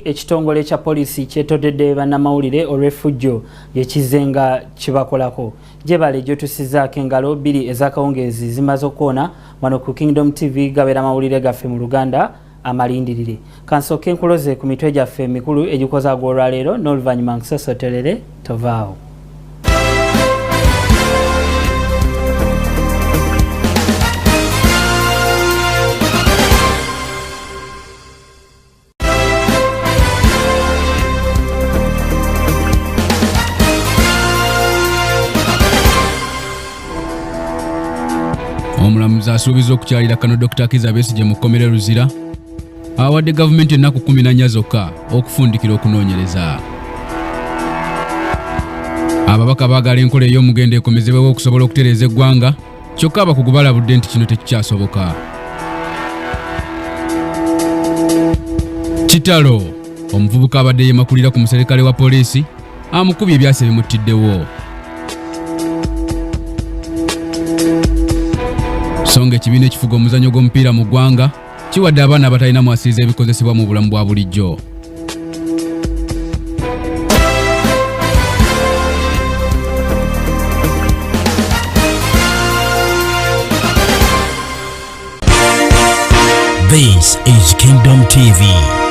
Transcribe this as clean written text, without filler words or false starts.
Ekitongole kya poliisi kyetodedde bannamawulire olw'effujjo lyekizze nga kibakolako. Gyebale gyotusizaako engalo 2 ez'akawungeezi zimaze okwoona wano ku Kingdom TV, gabeera amawulire gaffe mu Luganda amalindirire. Kansooke nkuloze ku mitwe gyaffe emikulu egikoza ag'olwaleero, n'oluvannyuma nkusosoterere tovaawo. Omulamuzi asuubiza okukyalira kano Dr. Kizza Besigye mu kkomera Luzira awadde gavumenti ennaku 14 zokka okufundikira okunoonyereza. Ababaka baagala enkola ey'omugendo ekomezebwewo okusobola okutereeza eggwanga, kyokka abakugu balabudde nti kino tekikyasoboka. Kitalo, omuvubuka abadde yeemakulira ku muserikale wa poliisi amukubye ebyasi ebimuttiddewo. Songa ekibiina ekifuga omuzannyo gw'omupiira mu ggwanga kiwadde abaana abatalina mwasiriza ebikozesebwa mu bulamu bwa bulijjo. This is Kingdom TV.